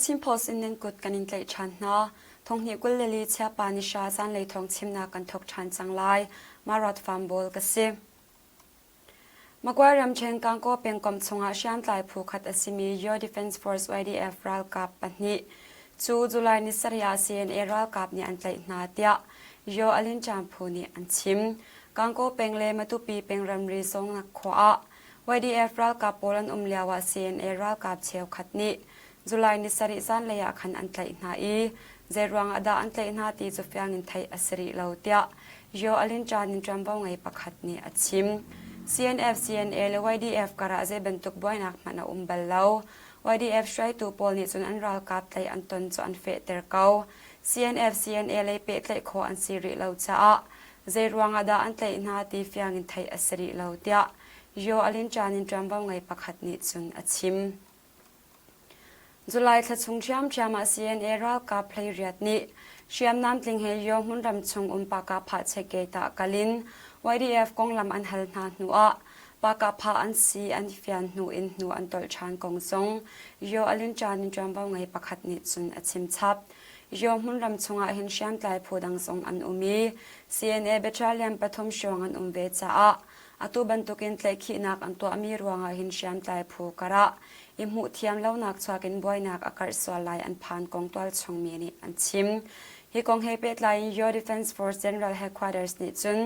Chin Post in nan kut kan in tlaih ṭhan hna. Thonghnih 24 chiapa ni hra zanlei thawng chimnak kan thawk ṭhan cang lai. Marat Farm Bawl ka si. Magway ramṭhen Gangaw pengkomh chungah hriamtlai phu khat a simi Yaw Defense Force YDF ralkap pahnih cu July ni sarih ah CNA ralkap nih an tlaih hna tiah Yaw Alinṭan phu nih an chim. Gangaw peng le Matupi peng ramri Songnak khua ah YDF ralkap pawl an um lioah CNA ralkap cheukhat nih July ni sarih zanlei ah khan an tlaih hna i zeiruang ah dah an tlaih hna ti cu fiang in theih a si rih lo tiah Yaw Alin Chan in ṭuanvo ngei pakhat nih a chim. CNF, CNA le YDF karah zei bantuk buainak hmanh a um bal lo. YDF hruaitu pawl nih cun an ralkap tlaih an ton cu an fehter ko. CNF, CNA lei pehtlaih khawh an si rih lo caah zeiruang ah dah an tlaih hna ti fiang in theih a si rih lo tiah Yaw Alin Chan in ṭuanvo ngei pakhat nih cun a chim. July thla chung ṭhiamṭhiam ah CNA ralkap hleiriat nih hriamnam tling he Yaw hmunram chung um Pakapha Chekgate ah kal in YDF konglam an hal hna hnu ah Pakapha an si an i fian hnu in hnu an tolh ṭhan kong zong Yaw Alinṭan in ṭuanvo ngei pakhat nih cun a chim chap. Yaw hmunram chungah hin hriamtlai phu dang zong an um i CNA battalion pathum hrawng an um ve caah Atu bantukin tlaihkhihnak an tuahmi ruangah hin hriamtlai phu karah i hmuhthiam lonak chuak in buainak a karh sual lai an phan kong tualchungmi nih an chim. Hi kong he pehtlai in Yaw Defense Force General Headquarters nih cun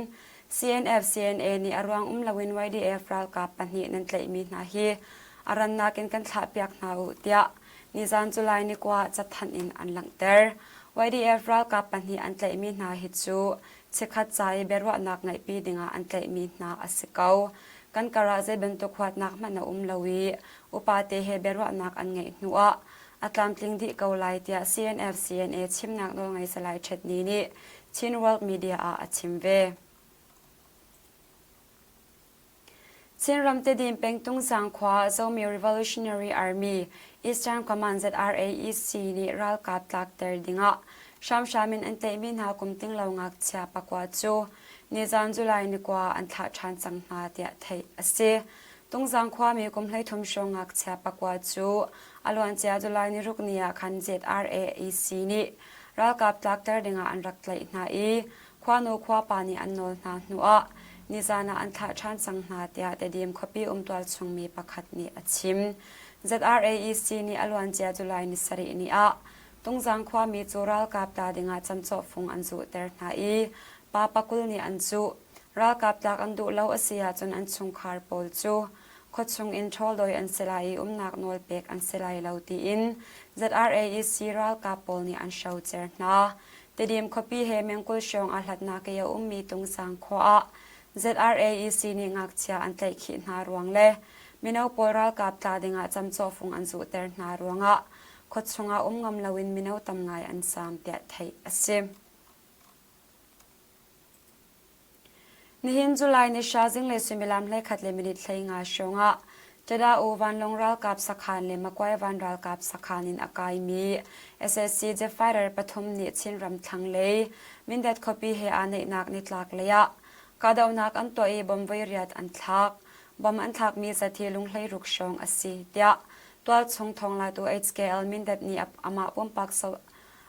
CNF CNA nih a ruang um loin YDF ralkap pahnih nan tlaihmi hna hi a rannak in kan thlahpiak hna u tiah nizan July ni kua cathanh in an langhter. YDF ralkap pahnih an tlaihmi hna hi cu Chikkhat ca i biaruahnak ngeihpi dingah an tlaihmi hna a si ko. Kan karah zei bantuk huatnak hmanh a um lo i upate he biaruahnak an ngeih hnuah a tlamtling dih ko lai tiah CNF-CNA chimnak nawlngei Salai Htet Ni nih Chin World Media ah a chim ve. Chinram Tedim peng Tungzang khua Zomi Revolutionary Army Eastern Command ZRAEC nih ralkap tlakter dingah hramhram in an tlaihmi hna kum tinglo ngakchia pakua cu nizan July ni kua an thlah ṭhan cang hna tiah theih a si. Tungzang khuami kum 13 hrawng ngakchia pakua cu a luancia July ni ruk ni ah khan ZRAEC nih ralkap tlakter dingah an rak tlaih hna i Khuanu khuapa nih an nawl hna hnuah nizan ah an thlah ṭhan cang hna tiah Tedim khuapi um tualchungmi pakhat nih a chim. ZRAEC nih a luancia July ni sarih ni ah Tungzang khuami cu ralkap ta dingah camcawh fung an zuhter hna i pa pakul nih an zuh. Ralkap tlak an duh lo a si ahcun an chungkhar pawl cu khuachung in ṭhawldawi an si lai i umnak nawl pek an si lai lo tiin ZRAEC ralkap pawl nih an hrocer hna. Tedim khuapi he mengkul hrawng aa hlatnak i a ummi Tungsang khua ah ZRAEC nih ngakchia an tlaihkhih hna ruang le mino pawl ralkap tla dingah camcawhfung an zuhter hna ruangah khuachung ah um ngam loin mino tam ngai an zaam tiah theih a si. Nihin July ni hra zinglei suimilam 11 le minute 15 hrawngah Tada-U vanlawng ralkap sakhan le Makuai van ralkap sakhan in a kaimi SAC jet fighter pathum nih Chinram thlanglei Mindat khuapi he aa naihnak nitlak lei ah kahdohnak an tuah i bomb voi riat an thlak. Bomb an thlakmi zat hi lunghlei ruk hrawng a si, tiah tualchung thawnglatu HKL Mindat nih amah pumpak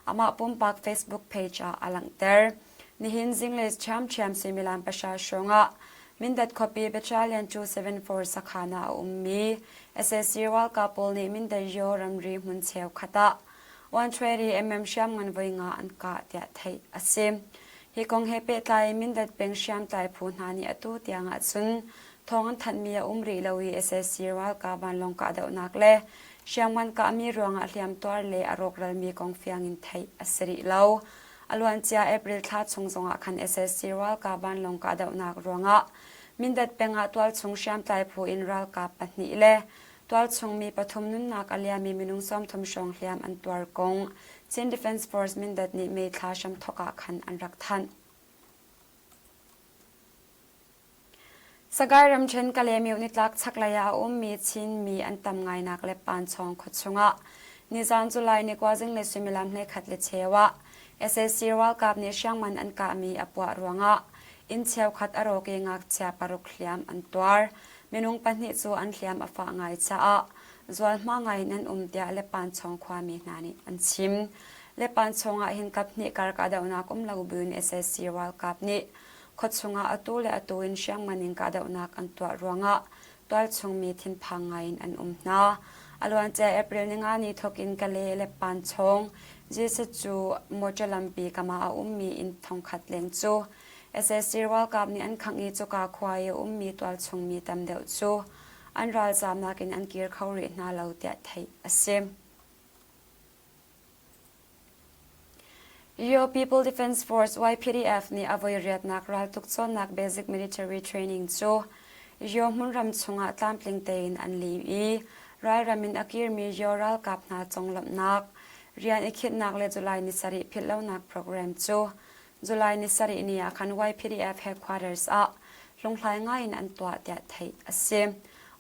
amah pumpak Facebook page ah a langhter. Nihin zinglei ṭhiamṭhiam suimilam pahra hrawngah Mindat khuapi Battalion 274 sakhan ah a ummi sac ralkap pawl nih Mindat Yaw ramri hmun cheukhat ah 120 mm hriamngan voi nga an kah tiah theih a si. Hi kong he pehtlai in Mindat peng hriamtlai phu hna nih atu tiang ahcun thawng an thanhmi a um rih lo i sac ralkap vanlawng kahdohnak le hriamngan kahmi ruangah hliamtuar le a rawkralmi kong fiang in theih a si rih lo. A luancia April thla chung zongah khan sac ralkap vanlawng kahdohnak ruangah Mindat peng ah tualchung hriamtlai phu in ralkap pahnih le tualchung mi pathum nunnak a liami minung 30 hrawng hliam an tuar kong Chin Defense Force Mindat nih May thla hramthawk ah khan an rak thanh. Sagaing ramṭhen Kalaymyo nitlak chaklei ah a ummi Chinmi an tam ngainak le Panchawng khua chungah nizan July ni kua zinglei suimilam 11:15 ah sac ralkap nih hriangman an kahmi a puah ruangah inn cheukhat a rawk i ngakchia paruk hliam an tuar. Minung pahnih cu an hliam a fah ngai caah Zualhma ngai in an um tiah Lepanchawng khuami hna nih an chim. Lepanchawng ah hin kaphnih kar kahdohnak um lo buin sac ralkap nih khuachung ah atu le atu in hriamngan in kahdohnak an tuah ruangah tualchung mi thinphang ngai in an um hna. A luancia April ninga ni thawk in Kale Lepanchawng Jesuh cu mawṭaw lampi kam ah a ummi inn thongkhat leng cu sac ralkap nih an khangh i cuka khua i a ummi tualchung mi tam deuh cu an ralzaamnak in an kir kho rih hna lo tiah theih a si. Yo People Defense Force YPDF nih a voi riatnak raltuk cawnnak Basic Military Training cu Yo hmunram chungah tlamtling tein an lim i ralram in a kirmi Yo ralkap hna conglawmhnak, rian i khinhnak le July ni sarih philhlonak program cu July ni sarih ni ah khan YPDF headquarters ah hlunghlai ngai in an tuah tiah theih a si.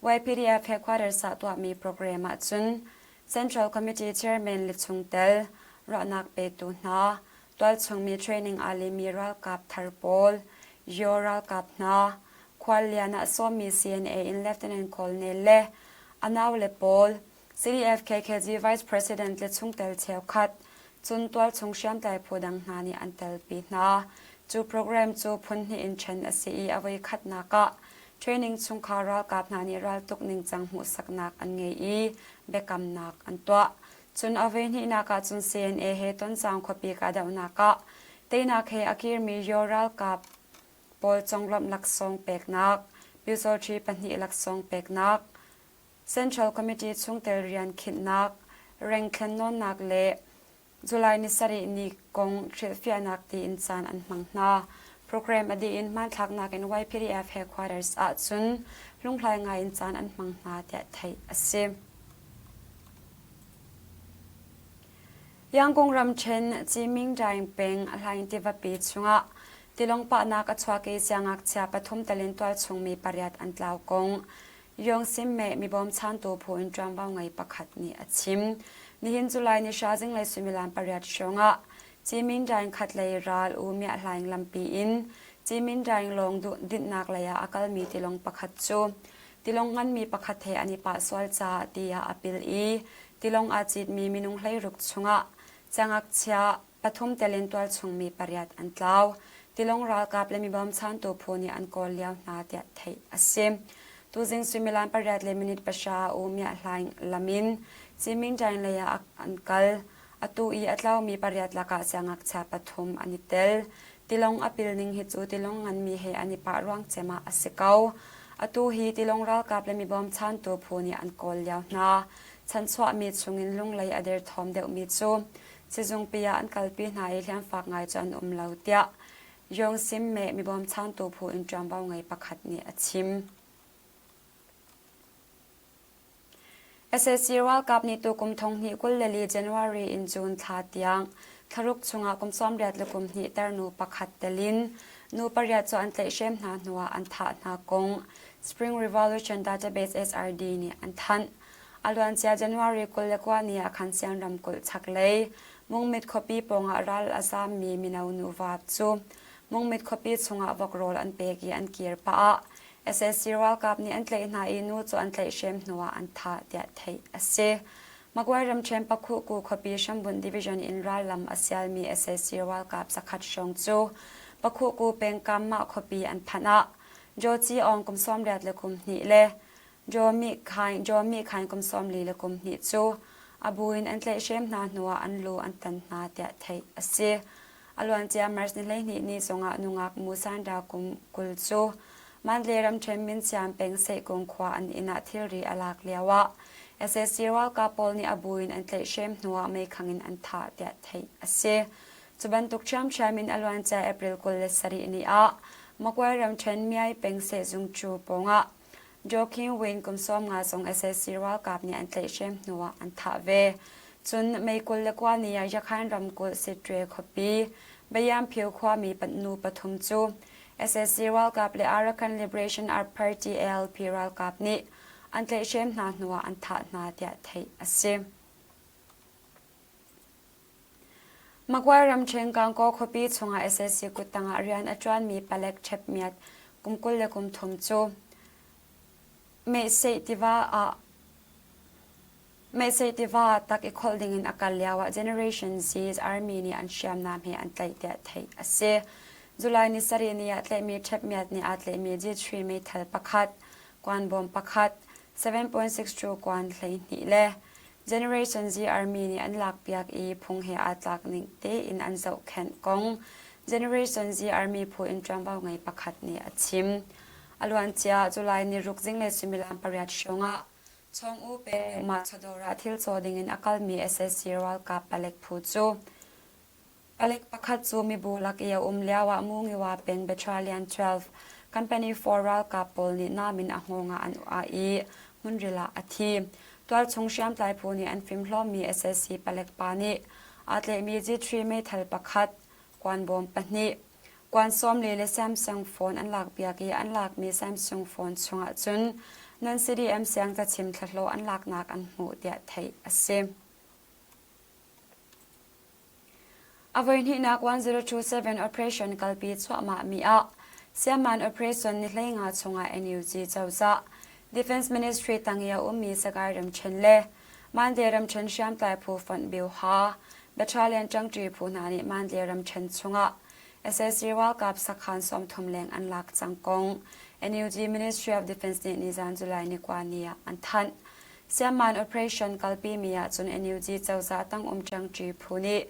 YPDF headquarters ah tuahmi program ah cun Central Committee Chairman le chungtel, ruahnak petu hna, tualchungmi training aa limi ralkap thar pawl, Yo ralkap hna, khuallian ah sawmmi CNA in Lieutenant Colonel le a naule pawl, CDF KKG Vice President le chungtel cheukhat, cun tualchung hriamtlai phu dang hna nih an telpi hna. Cu program cu phun hnih in ṭhen a si i a voikhatnak ah training chungkhar ralkap hna nih raltuk ningcang hmuhsaknak an ngei i biakamnak an tuah. Cun a voihnihnak ah cun CNA he Tonzang khuapi kahdohnak ah teinak he a kirmi Yaw ralkap pawl conglawmh laksawng peknak, Pyusawṭhi pahnih laksawng peknak, Central Committee chungtel rian khinhnak, reng thlennawnnak le July ni sarih ni kong hrilhfiahnak tiin caan an hmang hna. Program a dih in hmanthlaknak in YPDF headquarters ah cun hlunghlai ngai in caan an hmang hna tiah theih a si. Yangon ramṭhen Cimingdaing peng Hlaing tivapi chungah tilawng pahnak a chuak i siangngakchia pathum telin tualchungmi pariat an tlau kong Yongsim meh mi bawmchantu phu in ṭuanvo ngei pakhat nih a chim. Nihin July ni hra zinglei suimilam pariat hrawngah Cimindaing khatlei ral U Miah Hlaing lampi in Cimindaing lawng dinhnak lei ah a kalmi tilawng pakhat cu tilawng nganmi pakhat he an i pah sual caah tiah a pil i tilawng aa citmi minung 16 chungah siangngakchia pathum tel in tualchungmi pariat an tlau. Tilawng ralkap le mi bawmchantu phu nih an kawl lio hna tiah theih a si. Tuzing suimilam pariat le minute pahra U Miah Hlaing lam in Cimingdaing lei ah an kal. Atu i a tlaumi pariat lakah siangngakchia pathum an i tel. Tilawng a pil ning hi cu tilawng nganmi he an i pah ruang cem ah a si ko. Atu hi tilawng ralkap le mi bawmchantu phu nih an kawl lio hna. Chanchuahmi chungin lunglei a derthawm deuhmi cu Sizungpi ah an kalpi hna i hliamfak ngai cu an um lo tiah Yongsim meh mi bawmchantu phu in ṭuanvo ngei pakhat nih a chim. Sac ralkap nih tukum thonghnih 24 January in June thla tiang thlaruk chungah kum sawmriat le kum hnih ternu pakhat telin nu pariat cu an tlaihhrem hna hnuah an thah hna kong Spring Revolution Database SRD nih an thanh. A luancia January 29 ni ah khan Sian ramkulh chaklei Mungmit khuapi pawngah ral a zaammi mino nuva cu Mungmit khuapi chungah vok rawl an pek i an kir pah ah sac ralkap nih an tlaih hna i nu cu an tlaihhrem hnuah an thah tiah theih a si. Magway ramṭhen Pakhuhku khuapi hrambunh division in rallam a sialmi sac ralkap zakhat hrawng cu Pakhuhku pengkam mah khuapi an phanh ah Jaw Ci Aung kum sawmriat le kum hnih le Jaw mi khain kum 40 le kum hnih cu a bu in an tlaihhrem hna hnuah an lu an tan hna tiah theih a si. A luancia March ni 12 ni zongah nungak Mu Sanda kum 20 cu Mandalay ramṭhen Minsiam peng Seihkung khua an inn ah thilri a lak lioah sac ralkap pawl nih a bu in an tlaihhrem hnuah meikhang in an thah tiah theih a si. Cu bantuk ṭhiamṭhiam in a luancia April 27 ni ah Magway ramṭhen Myay peng sehzung cu pawngah Joaquin Wayne kum 50 zong sac ralkap nih an tlaihhrem hnuah an thah ve. Cun May 29 ni ah Yakhan ramkulh Sittwe khuapi Bayamphiu khuami nu pathum cu sac ralkap le Arakan Liberation Party ALP ralkap nih an tlaihhrem hna hnuah an thah hna tiah theih a si. Magway ramṭhen Gangaw khuapi chungah sac kuttang ah rian a ṭuanmi palek Ṭhepmiat kum 23 cu Mehseh tiva ah. Meisei tiva tak i kholh dingin a kal lioah Generation Z Army nih an hriamnam he an tlaih tiah theih a si. July ni sarih ni ah tlaihmi Ṭhepmiat nih aa tlaihmi G3 meithal pakhat, kuanbawm pakhat, 7.62 kuan 12 le Generation Z Army nih an lakpiak i phung he aa tlak ning tein an zohkhenh kong Generation Z Army phu in ṭuanvo ngei pakhat nih a chim. A luancia July ni ruk zinglei suimilam pariat hrawngah Chawng-U peng mah chawdawr ah thil caw dingin a kalmi sac ralkap palek phu cu palek pakhat cu mibu lak i a um lioah Mungiwa peng Battalion 12 Company 4 ralkap pawl nih nam in a hngawng ah an ah i hmunril ah a thi. Tualchung hriamtlai phu nih an fimhlawmmi sac palek pa nih aa tlaihmi G3 meithal pakhat, kuanbawm pahnih, Kuan sawmli le Samsung phone an lakpiak i an lakmi Samsung phone chungah cun nan CDM siang cachim thlahlawh an laknak an hmuh tiah theih a si. A voihnihnak 1027 operation kalpi chuahmahmi ah Siaman operation ni 15 chungah NUG cozah Defense Ministry tang i a ummi Sagaing ramṭhen le Mandalay ramṭhen hriamtlai phu fonh Bioha Battalion ṭangṭi phu hna nih Mandalay ramṭhen chungah sac ralkap sakhan 30 leng an lak cang kong NUG Ministry of Defense nih nizan July ni kua ni ah an thanh. Siamman operation kalpimi ahcun NUG cozah tang um ṭangṭi phu nih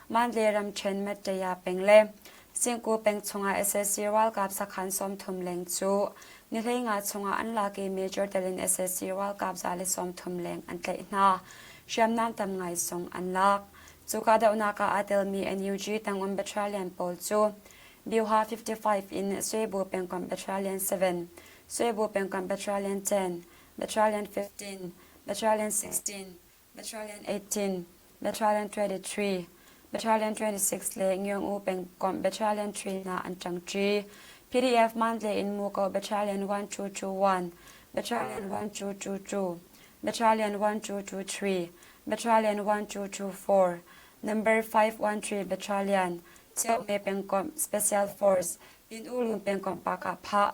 Mandalay ramṭhen Mattaya peng le Singku peng chungah sac ralkap sakhan 30 leng cu ni 15 chungah an lak i Major tel in sac ralkap 130 leng an tlaih hna. Hriamnam tam ngai zong an lak. Cu kahdohnak ah aa telmi NUG Tangon Battalion pawl cu Byuha 55 in Swebu pengkomh Battalion 7, Swebu pengkomh Battalion 10, Battalion 15, Battalion 16, Battalion 18, Battalion 23, Battalion 26 le Ngyong-U pengkomh Battalion 3 hna an ṭangṭi. PDF Mandalay in Muko Battalion 1221, Battalion 1222, Battalion 1223, Battalion 1224, Number 513 Battalion, Chiaohme pengkomh Special Force, Pin-U-Lun pengkomh Pakah-phah,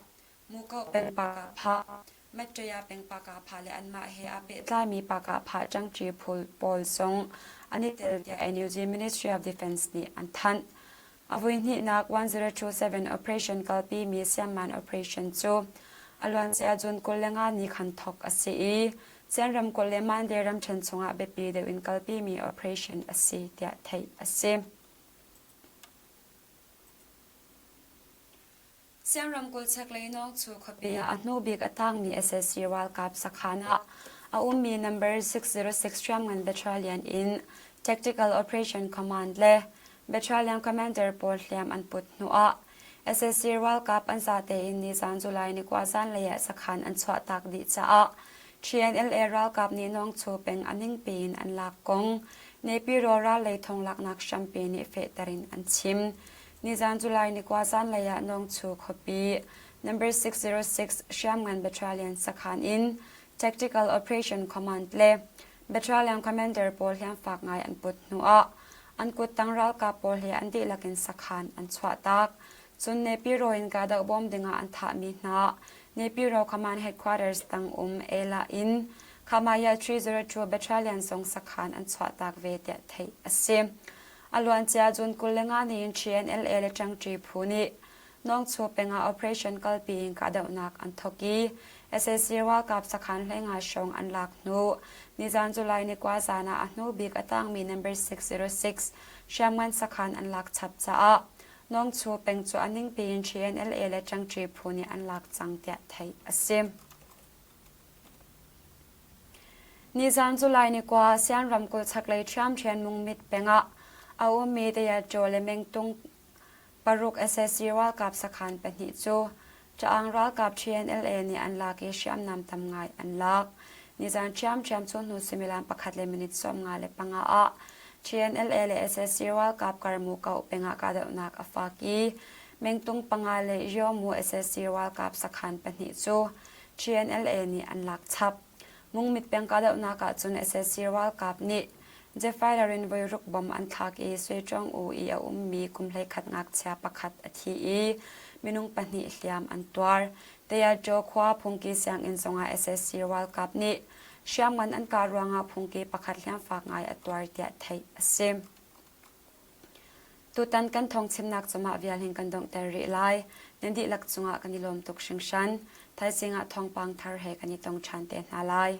Muko peng Pakah-phah, Mattaya peng Pakah-phah le anmah he aa pehtlaimi Pakah-phah ṭangṭi phu pawl zong an i tel tiah NUG Ministry of Defense nih an thanh. A voihnihnak 1027 operation kalpimi Siamman operation cu a luancia June 25 ni khan thawk a si i Chin ramkulh le Mandalay ramṭhen chungah biapi deuh in kalpimi operation a si tiah theih a si. Siang ramkulh chaklei Nawngchu khuapi ah a hnu bik a tangmi sac ralkap sakhan ah a ummi number 606 hriamngan battalion in Tactical Operation Command le Battalion Commander pawl hliam an put hnuah sac ralkap an zate in nizan July ni kua zanlei ah sakhan an chuahtak dih caah TNLA ralkap nih Nawngchu peng a ningpi in an lak kong Naypyidaw ral lei thonglaknak hrampi nih fehter in an chim. Nizan July ni kua zanlei ah Nawngchu khuapi number 606 hriamngan battalion sakhan in Tactical Operation Command le Battalion commander pawl hliamfak ngai an put hnuah an kuttang ralkap pawl he an dihlak in sakhan an chuahtak. Cun Naypyidaw in kahdoh bawm dingah an thahmi hna Naypyidaw Command Headquarters tang um Ela in Khamaya 302 Battalion zong sakhan an chuahtak ve tiah theih a si. A luancia June 25 ni in TNLA le Ṭangṭi phu nih Nawngchu peng ah operation kalpi in kahdohnak an thawk i sac ralkap sakhan 15 hrawng an lak hnu nizan July ni kua zan ah a hnu bik a tangmi number 606 hriamngan sakhan an lak chap caah Nawngchu peng cu a ningpi in TNLA le Ṭangṭi phu nih an lak cang tiah theih a si. Nizan July ni kua Sian ramkulh chaklei ṭhiamṭhian Mungmit peng ah a ummi Tayaṭaw le Mengtung Paruk sac ralkap sakhan pahnih cu Ṭaang ralkap TNLA nih an lak i hriamnam tam ngai an lak. Nizan ṭhiamṭhiam cu hnu suimilam pakhat le minute 55 ah TNLA le sac ralkap Karmu Koh peng ah kahdohnak a fak i mengtung panga le Yomu sac ralkap sakhan pahnih cu TNLA nih an lak chap. Mungmit peng kahdohnak ahcun sac ralkap nih Jeffrey in voiruk bom an thlak i Suiṭuang U i a ummi kum 11 ngakchia pakhat a thi i minung pahnih hliam an tuar. Tayaṭaw khua phungki sianginn zongah sac ralkap nih Hriamngan an kah ruangah phungki pakhat hliamfak ngai a tuar tiah theih a si. Tutan kan thawngchimnak cungah vial hin kan donghter rih lai. Nan dihlak cungah kan i lawm tuk hringhran. Thaizing ah thawngpang thar he kan i tong ṭhan te hna lai.